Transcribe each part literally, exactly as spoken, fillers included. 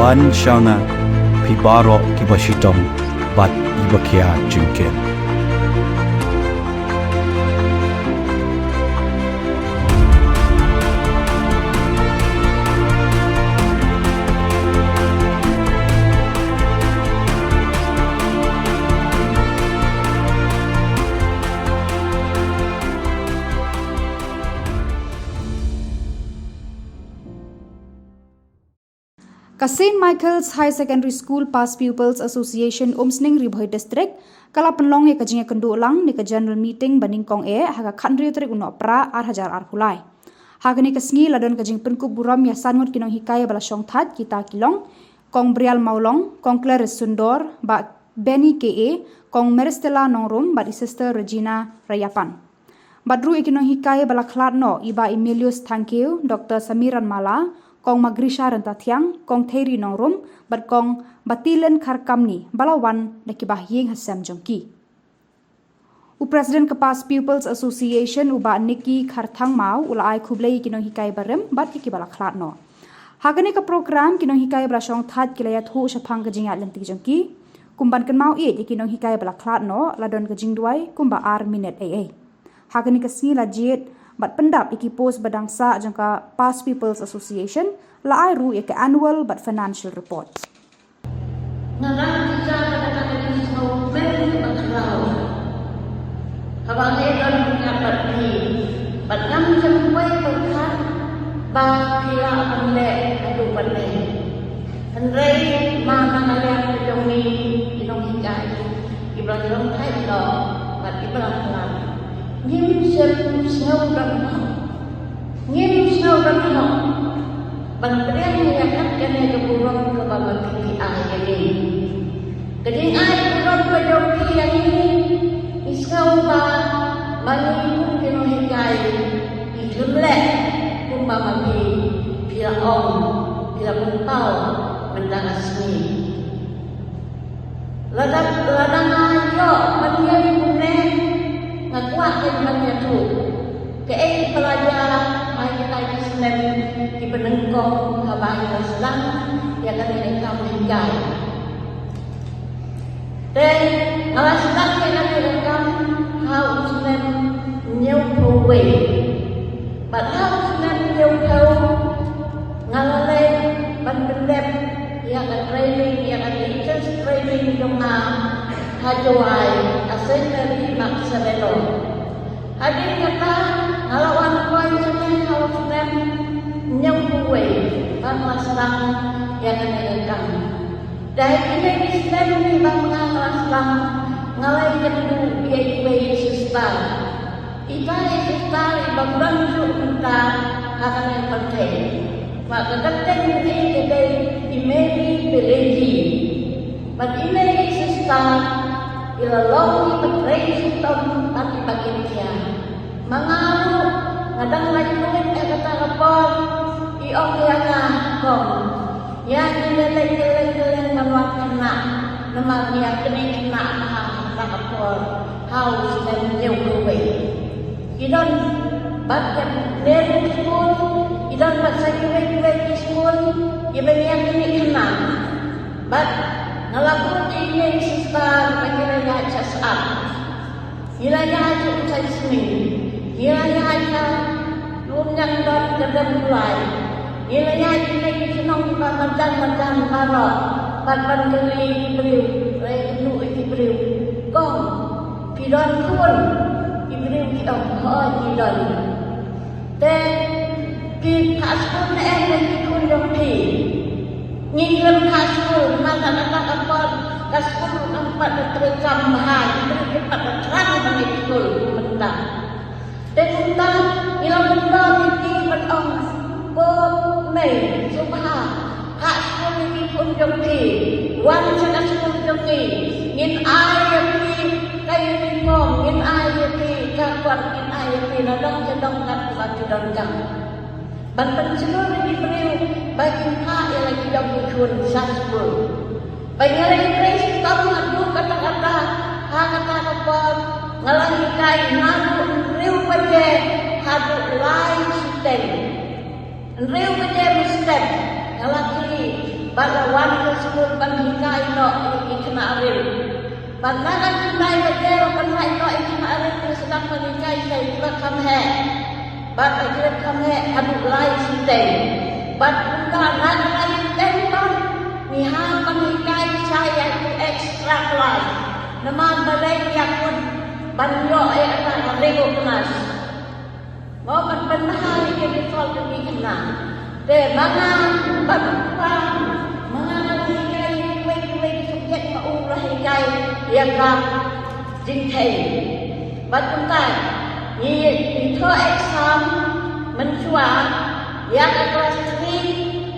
Wan sha nga, phi baroh kiba shitom bad kiba khia jingkit. Ka Saint Michael's High Secondary School Past Pupils Association Umsning, Ri Bhoi District, ka la pynlong ïa ka jingïakynduh lang ne ka general meeting ba nyngkong eh ha ka khathynriew tarik u Nohprah ar hajar arphew lai. Ha kane ka sngi la don ka jingpynkup burom ïa san ngut ki nonghikai ba la shongthait, kita ki long Kong Brial Mawlong, Kong Clarice Sundor, Bah Benny K A, Kong Meristella Nongrum bad i Sister Regina Rayapan. Bad ruh ïa ki nonghikai ba la khlad noh, i Bah Emilius Thangkhiew, Doctor Samiran Mala, Kong Magrisha Ryntathiang, Kong Theiri Nongrum bad Kong Batilen Kharkamni, ba la wan da ki bahaïing hasem jong ki. U President ka Past Pupils Association, u Bah Nicky Kharthangmaw, u la ai khublei ïa ki nonghikai barim bad ïa ki ba la khlad noh. Ha kane ka program, ki nonghikai ba la shongthait ki la ïathuh shaphang ka jingïaid lynti jong ki. Kum ban kynmaw ïa ki nonghikai ba la khlad noh, la don ka jingduwai kumba ar minit ei ei. Ha kane ka sngi la jied bad pyndap ïa ki post ba dang sah jong ka Past Pupils Association, la ai ruh ïa ka annual bad financial report. Nga dang tisa ka dang ka dang sngewthuh mem ka khraw. Haba ngi don nga bad phi, bad ngam jem wei pyrkhat ba phi lah ban leh haduh pat ne. Hynrei ma na ka liang ka jong ngi ki nonghikai, ki ba la shongthait noh bad ki ba la khlad, ngim shym sngew don hok. Ngim sngew don hok ban pdiang ïa kat kane ka burom kaba ma phi phi ai ïa ngi. Ka jingai burom ka jong phi ïa ngi, ngi sngew ba ma ngi kum ki nonghikai ngi khlem leh kumba ma phi phi la ong, phi la pynpaw mynta ka sngi. Lada, lada nga ïoh ban ïeng kumne, nga kwah ban ïathuh kaei ba la jia ha kita ki snem kiba nyngkong haba ngi la sdang ïa kane ka kam hikai. Te nga la sdang ïa kane ka kam ha u snem hynñiewphew wei. Bad ha u snem hynñiewphew nga la leit ban pyndep ïa ka training, ïa ka teachers training jong nga ha Jowai, ha Saint Mary Magdalene. Hadien kata nga la wan rwai hangne ha u snem hynñiewphew wei ba nga la sdang ïa kane ka kam. Dei kine ki snem kiba nga la sdang nga la ïakynduh ïa iwei i sister. Ita i sister iba don shuh mynta ha kane ka pyrthei. Ba ka kyrteng jong i ka dei i Mary Pelagie. Bad ine i sister i la long iba trei shitom bad iba kynthia. Ma nga ruh nga dang lait buit ha kata ka por, i ong ïa nga, Kong, ïa ngi leit kylleng kylleng ban wad khynnah, namar ngi ïa knieh khynnah ha kata ka por ha u snem hynñiewphew wei. Ki don bad ka nursery school, ki don bad sa kiwei kiwei ki school kiba ngi ïa knieh khynnah. Bad nga la bud ïa ine i sister ba ngi la ïaid sha Shah. Ngi la ïaid sha Usaidsmit, ngi la ïaid sha Lumnyangbad, Kyrdan Kulai. Ngi la ïaid ïa ki shnong kiba madan madan baroh bad ban kylli ki briew, ban ïakynduh ïa ki briew, Kong, phi don khun? Ki briew ki ong, Hooid, ngi don. Te phi phah skul ne em ïa ki khun jong phi? Ngi khlem phah skul, namar kata ka por ka skul kam pat da treikam bha, ki briew kim pat da thrang ban leit skul kum mynta. Te kumta ngi la pynbor ïa ki ban ong, Ko mei, sngewbha phah skul ïa ki khun jong phi, wan sha ka skul jong ngi, ngin ai ïa phi ka uniform, ngin ai ïa phi ka kot, ngin ai ïa phi nadong shadong kat kaba phi donkam. Ban pynshlur ïa ki briew ba kin phah ïa la ki jong ki khun sha skul. Ba ngi la ïatrei shitom haduh katta katta, ha kata ka por nga la hikai naduh hynriew baje haduh lai shiteng. Hynriew baje mynstep nga la khie Bad la wan ka skul ban hikai noh ïa ki khynnah rit. Bad na ka khyndai baje la pynhai noh ïa ki khynnah rit, ki sdang ban hikai sa ïa ki ba kham heh. Bad la ki ba kham heh haduh lai shiteng. Bad kumta na ka lai shiteng pat ngi hap ban hikai sa ïa ki extra class. Namar balei ïa kut ban ïoh ïa kata ka recognize. Mo ban pynbha ïa ki result jong ki khynnah. Te ma nga bad u kpa, ma nga nga hikai kiwei kiwei ki subject ma u la hikai ïa ka jingthei. Bad kumta ngi, ngi thoh exam mynshuwa ïa ka class three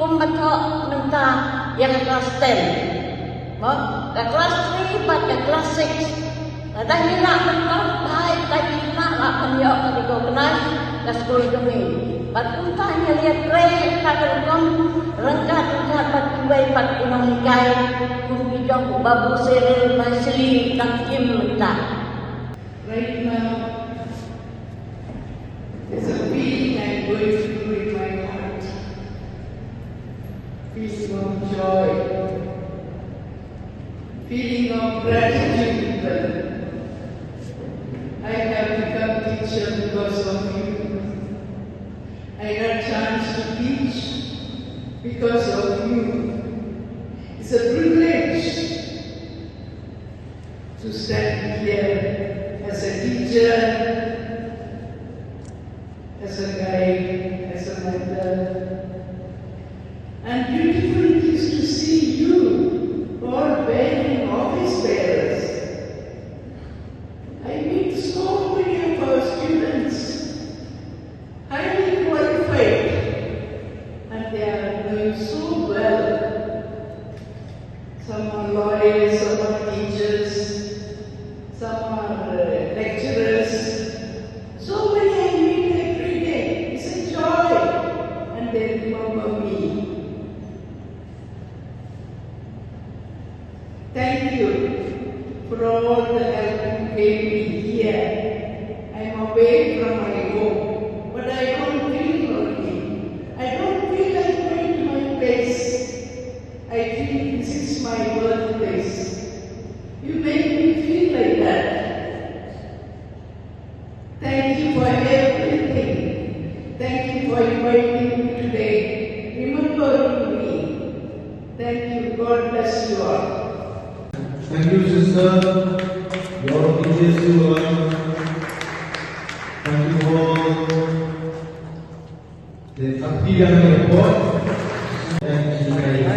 kumba thoh mynta ïa ka class ten. Mo, ka class three bad ka class six. Lada ngi lah ban qualify, lada ngi lah ban ïoh ka recognize ka skul jong ngi. Bad kumta ngi la ïatrei ïa ka rukom ryngkat ryngkat bad kiwei pat ki nonghikai kum ki jong u Babu Cyril Mynsli dang im mynta. Right now, there's a feeling I'm going through in my heart. Feeling of joy. Feeling of gratitude even. I have become teacher because of you. I got chance to teach because of you. It's a privilege to stand here as a teacher, as a guide, as a mentor. And beautiful it is to see you all bearing office bearers. I meet so many of our students, highly qualified, and they are doing so well. Some are lawyers, some are teachers, some are uh, lecturers. So many I meet every day. It's a joy. And they remember me. Thank you for all the help you gave me here. I'm away from my home, but I don't feel lonely. I don't feel like going to my place. I feel this is my birthplace. You make me feel like that. Thank you for everything. Thank you for inviting me today. Remembering me. Thank you. God bless you all. Thank you, sister. Your teachers you are. Thank you all. Then, up to you, report. Thank you, guys.